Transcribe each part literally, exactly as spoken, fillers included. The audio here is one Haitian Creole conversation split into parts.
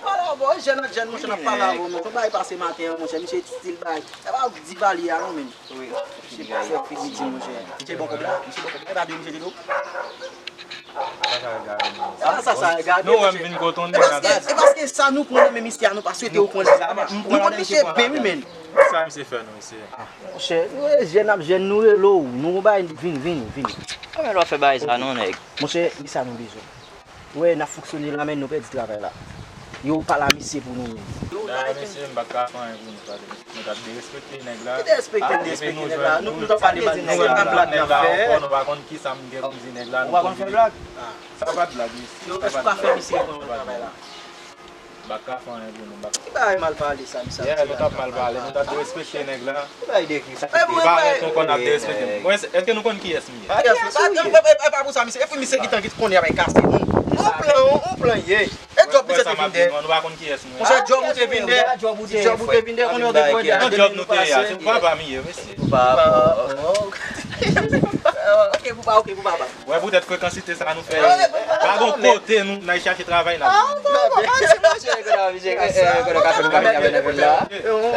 Pale avè w, jèn ak jèn, monchè, n ap pale avè w, men. Yon bagay pase maten an, monchè, misye stil bagay. E pa w k di valye a, non, men. Misye fè figi di, monchè. Misye bon kòb la, misye bon kòb la, e pa de misye te di w. Sa sa gade, non. E pa sa sa gade, monchè. Nou wè m vin kote w, e paske, e paske sa nou pran nan men misye a, nou pa swete w pran li sa. Ou konn misye byen, wi, men. Sa misye fè nou, mesye? Monchè, nou e jèn ap jèn, nou rele w, nou bay, vini, vini, vini. Kòman l ap fè bagay sa non, nèg? Monchè, li sa nou bezwen. Ou wè, n ap fonksyone la, men nou pèdi travay la. Yo pale a misye pou nou menm. Dayè, mesye, m pa t ka fè anyen pou nou, tande. Nou t ap derespekte nèg la. Ki derespekte, derespekte nèg la? Nou, nou t ap pale mal nèg la, nou pa konn kisa m gen pou m di nèg la. Ou pa konn fè blag? Sa pa t blag, mesye. Yo, èske w ka fè misye pran yon travay la? M pa ka fè anyen pou nou, m pa ka. Ki bagay mal pale sa, misye ap di la? Yeah, nou t ap mal pale, nou t ap derespekte nèg la. Ki bagay de ki sa ki... Parèt nou konn ap derespekte nou. Bon, èske nou konn kiyès nou ye? Kiyès nou ye? E pa pou sa, misye. E pou misye ki tan ki konnen ap kase nou. On plan, on plan ye. E djòb misye te vin dèyè. Nou pa konn kiyès nou ye. Monchè, djòb ou te vin dèyè. Djòb ou te vin dèyè, konnen w te pran dèyè. Nan djòb nou te ye a, se pou papa m ye, mesye. Pou papa. Ok, pou papa, ok, pou papa. Wè, poutèt frekansite sa nou fè, pa gon kote nou n al chache travay n ap vini. Ou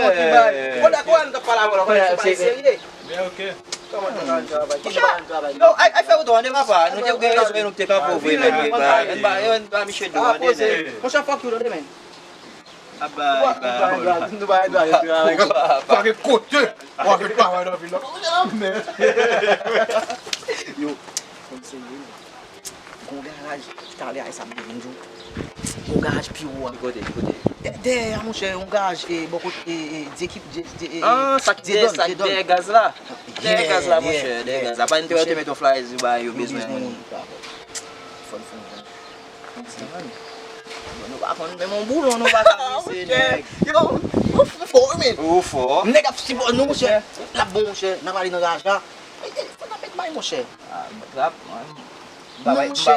konnen kouran nou t ap pale avè w la, se pa serye. Men ok. Kòman nou t ap travay? Ki jan nou t ap travay? Yo, ay, ay fè wout ou ande papa. Nou te gen rezon, nou te kanpe w vre, men. Yo, pa miche dlo ande, men. Monchè, fòk yo tande, men. Aba, aba. Nou pa gen dwa rete avèk yo. Pa gen kote w ap travay nan vil la. Yo, kòm se vre, gon garaj talè a, e sa m te vin di w. Yon garaj pi wo a. Ki kote? Ki kote? Dè-, dèyè a, monchè, yon garaj, e, bò kote, e, e, Dyekip, Dye-, Dye-, e, e, Ah, sa ki dèyè, Dyedòn, sa ki Dyedòn. Dèyè gaz la. Dèyè gaz la, monchè, dèyè gaz la. Pa enterè te met yon flyers yo ba yo bezwen moun. Fò n fè yon Bon, nou pa konn menm yon boulon, nou pa ka misye, nèg. Yo, ou fò, wi, men. Ou fò. Nèg ap sipòte nou, monchè. L ap bon, monchè. N ap ale nan garaj la. Fò n ap met may, monchè. Ah, trap, mwen. Non, monchè.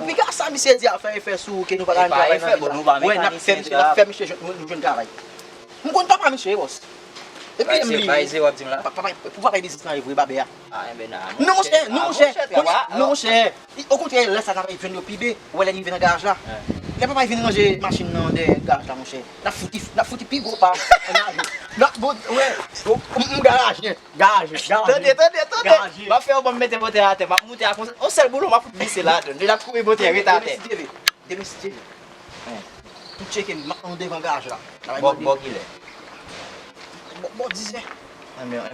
Piga sa misye di a fè efè sou ou ke nou pa ka travay nan vil la. Wè, n ap fè misye, n ap fè misye jwenn, nou jwenn travay. M konn papa misye, bòs. Epi m li. Papa, pou papa biznis lan e vre, babè a. Ah, enben nan. Non, monchè, non, monchè. Non, monchè. Okontrè, lè sa travay jwenn yo pi byen, ou wè lè n rive nan garaj la. Lè papa vin ranje machin nan dèyè garaj la, monchè. N ap fouti, n ap fouti pi gwo pa. N ap, bon, wè. M garaje, garaje, garaje. Tande, tande, tande. M ap fè yon banm mete bòtè atè, m ap moute a konsa. On sèl boulon, m ap fout vise ladann. L ap kouri bòtè, ret atè. Demen si Dye vle. Tout tcheke m, m ap nan devan garaj la. Bò, bò kilè? Bò, bò dizè.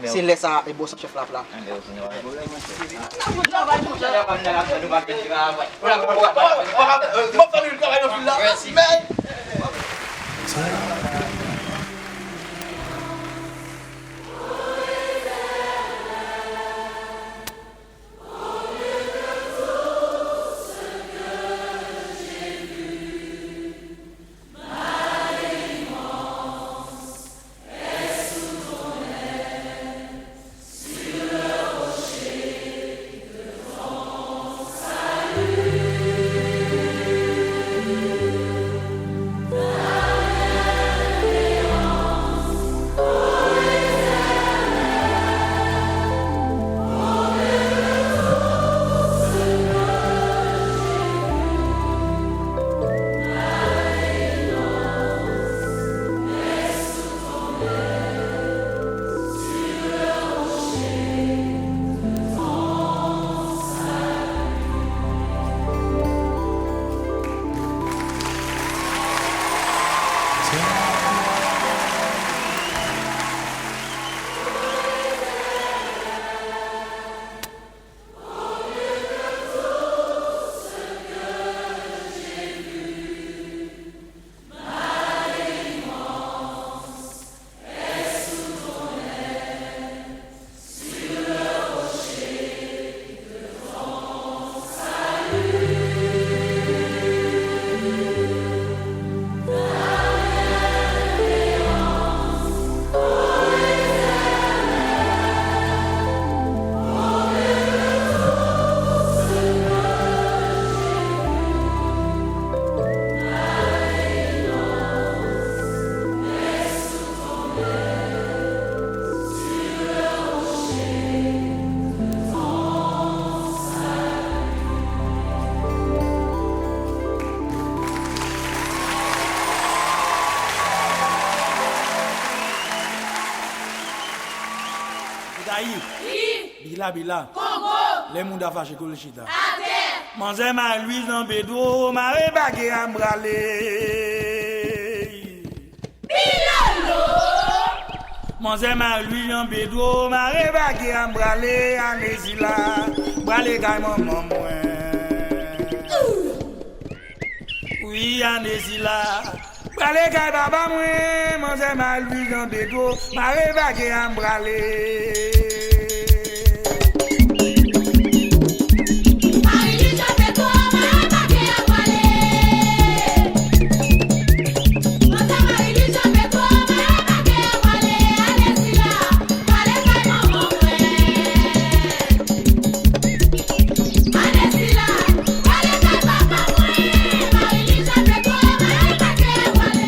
Se lè sa, e bòs an chèf la ap la. Kout ayi. Wi. Bila, bila. Kongo. Lè mouda fache, kou l chita. Atè. Manzè Marie Louise nan Pedro, mare bagè a m prale. Pilolo. Manzè Marie Louise nan Pedro, mare bagè a m prale, ale sila, prale kay manman mwen. Wi, ane sila. Prale kay papa mwen, manzè Marie Louise nan Pedro, mare bagè a m prale. Marie Louise nan Pedro, mare bagè a m prale. Manzè Marie Louise nan Pedro, mare bagè a m prale. Ane sila, prale kay manman mwen. Ane sila, prale kay papa mwen. Marie Louise nan Pedro, mare bagè a m prale.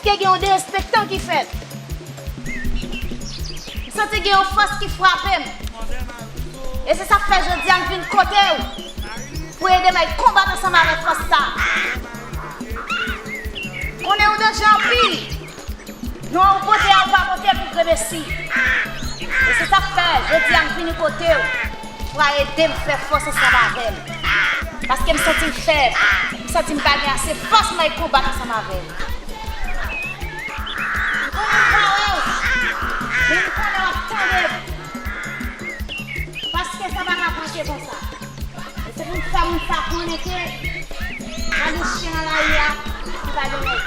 Te gen yon derespektan ki fèt. M santi gen yon fòs ki frape m. E se sa k fè jodi a m vin kote w pou ede m al konbat ansanm avèk fòs sa. Konnen ou danje anpil. Non, ou pote a, ou pa pote pou gremesi. E se sa k fè jodi a m vini kote w pou a ede m fè fòs ansanm avè l. Paske m santi m fèb. M santi m pa gen ase fòs m al konbat ansanm avè l. M konnen m pa wè w, men m konnen w ap tande m. Paske sa pa ka pase konsa. E se pou m fè moun sa konnen ke pa gen chen nan lari a ki pa gen mèt.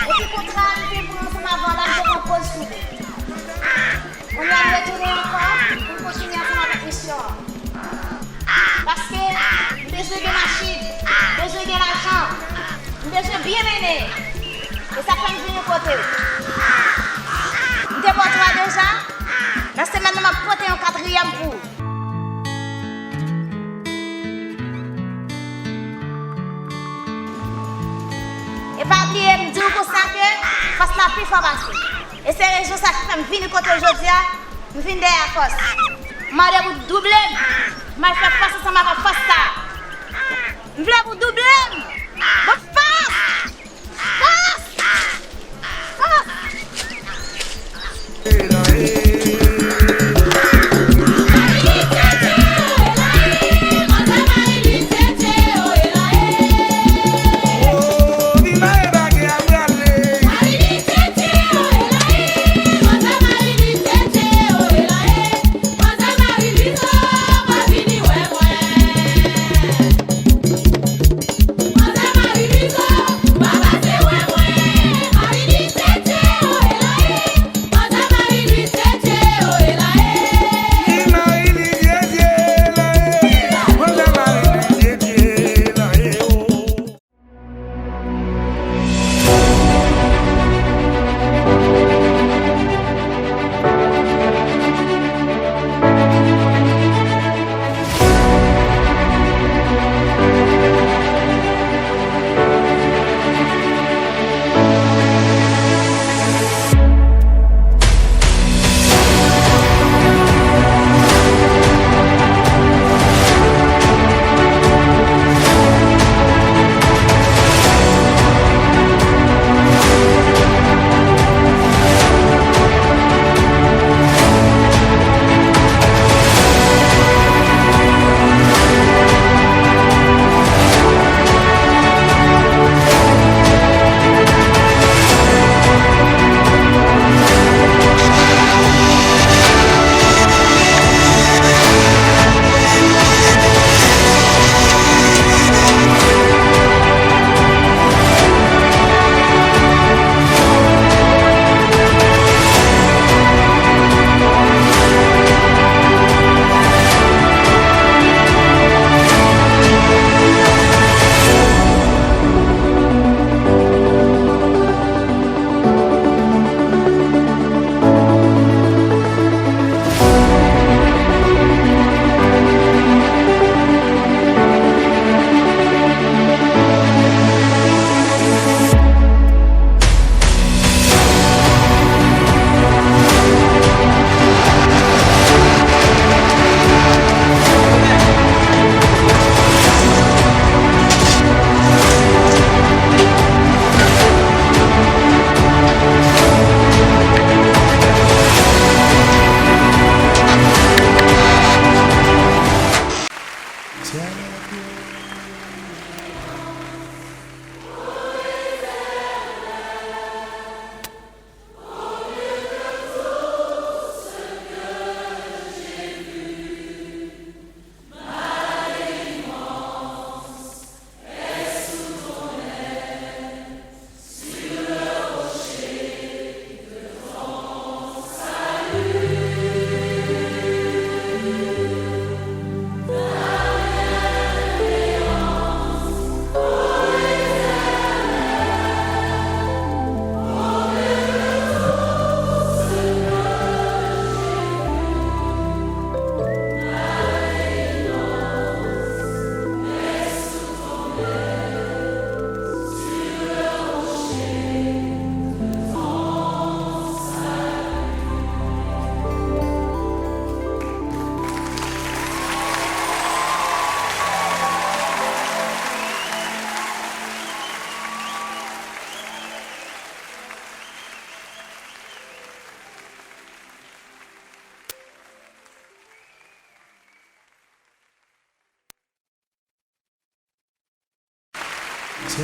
Epi kontra a m te pran ansanm avè w la, m te pran poz sou li. Kounye a m retounen ankò pou m kontinye ansanm avèk misyon an. Paske m bezwen gen machin, m bezwen gen lajan, m bezwen byen mennen. E sa fè m vini kote w. M te ba w twa deja, nan semèn nan m ap pote yon katriyèm pou ou. E pa bliye m di w konsa ke fòs la pi fò pase. E se rezon sa k fè m vini kote w jodi a, m vin dèyè fòs. M mande pou w double m. M al fè fòs ansanm avèk fòs sa. M vle pou w double m. Bon, fòs! Fòs! Fòs! Depo,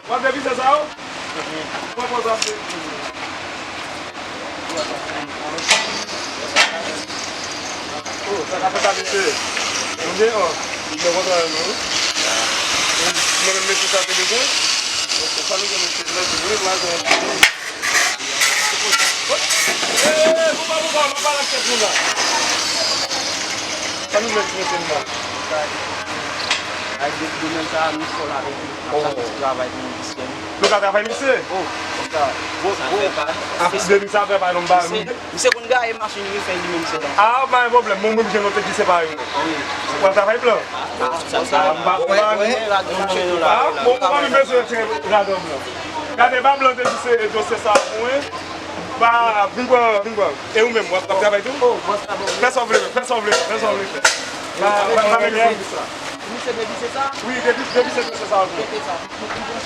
w ap devise sa yo? Pran pòz ap devise. Oh, sa ka fèt a mesye. Nou gen, oh, nou kontan nou. Mwen menm mesye sa te bezwen. Sa nou gen mesye, mesye, wi, mwen gen. Eh, poupa, poupa, m ap pale ak kèk moun la. Sa nou vle ti mesye m nan? Ay, de-, demen sa, nou fò la, nou travay pou nou, misye. Nou ka travay, misye? Oh, sa, gwo, gwo. Depi sa fè pa non ba. Misye, misye konn gaye machin, li fè li menm, se la. Ah, pa gen pwoblèm, mwen, mwen, jwenn yon teknisyen parèy mwen. Wi. W ap travay blan? Ah, sa, sa. Ah, m pa, m pa, ah, bon, ou pa menm bezwen tire radòm nan. Gade, pa blan te di se dosye sa pou mwen. Pa, vin pran, vin pran. E ou menm, w ap, w ap travay tou? Oh, bòs la, bon. Fè sa w vle, fè sa w vle, fè sa w vle fè. Pa, pa, pa regle sa. Misye devise sa? Wi, devise, devise dosye sa pou mwen.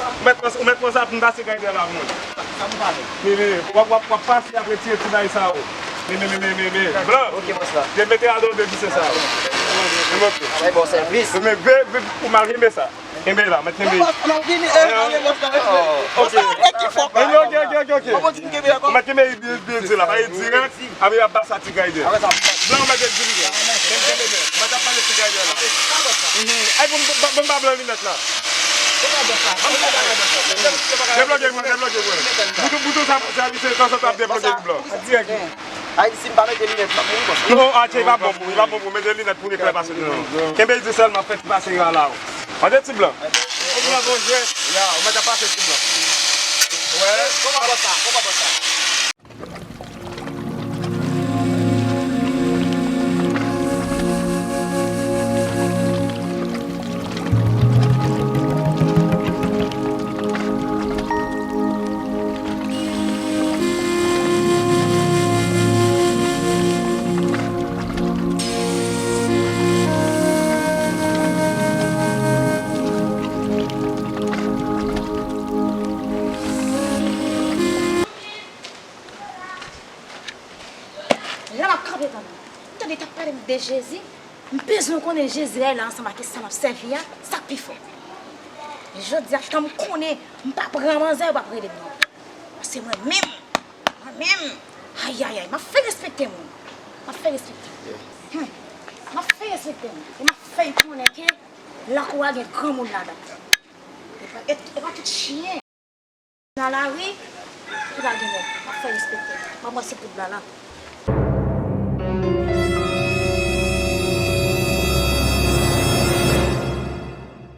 Ou mèt pran sa, ou mèt pran sa pou m pase grinder la pou mwen. Sa pou pale. Men, men, w ap, w ap, w ap pase apre tire ti bagay sa yo. Men, men, men, men, men, men. Blan. Ok, bòs la. Te mete adan w devise sa yo. Men, ok. Bay bon sèvis. Men, vle, vle, ou mal renmen sa. Kenbe la, mèt kenbe. Bòs la, vini, eh, ale, bòs la, respè. Oh, ok. Bòs la, e ki fòk la? Ok, ok, ok, ok. Ou mèt kenbe byen, byen di la, pa e dirèk, apre y ap ba sa ti grinder. Blan, ou mèt di li. Kenbe, kenbe byen. Mwen t ap pale ti grinder la. Mhm. Ay, bon, bon, bon, ba blan linèt la. Debloke mwen, debloke mwen. Bouton, bouton sa, sa, se tanzantan ap debloke blan. Ay, si m pa mete linèt, m ap mouri, bòs. Non, atye, li pa bon pou, li pa bon pou mete linèt pou eklè pase nan. Kenbe di sèlman, fè ti pase yo la. Mande ti blan. Ou blan bon jwe. Ya, ou mèt ap pase ti blan. Wè. Kòman bòs sa? Kòman bòs sa? Jan m ap kanpe tande. M tande t ap pale m de Jezi. M bezwen konnen Jezi a la ansanm ak sa m ap sèvi a, sa k pi fò. Jodi a, tan m konnen m pa pran manzè, yo p ap rele m non. Paske mwen menm, mwen menm, ayayay, m ap fè respekte moun. M ap fè respekte. Hmm. M ap fè respekte moun. E m ap fè l konnen ke lakou a gen granmoun ladan. E pa, e, e pa tout chen. Nan lari, ki pa gen nèg. M ap fè respekte. Ban mwen se poud la la.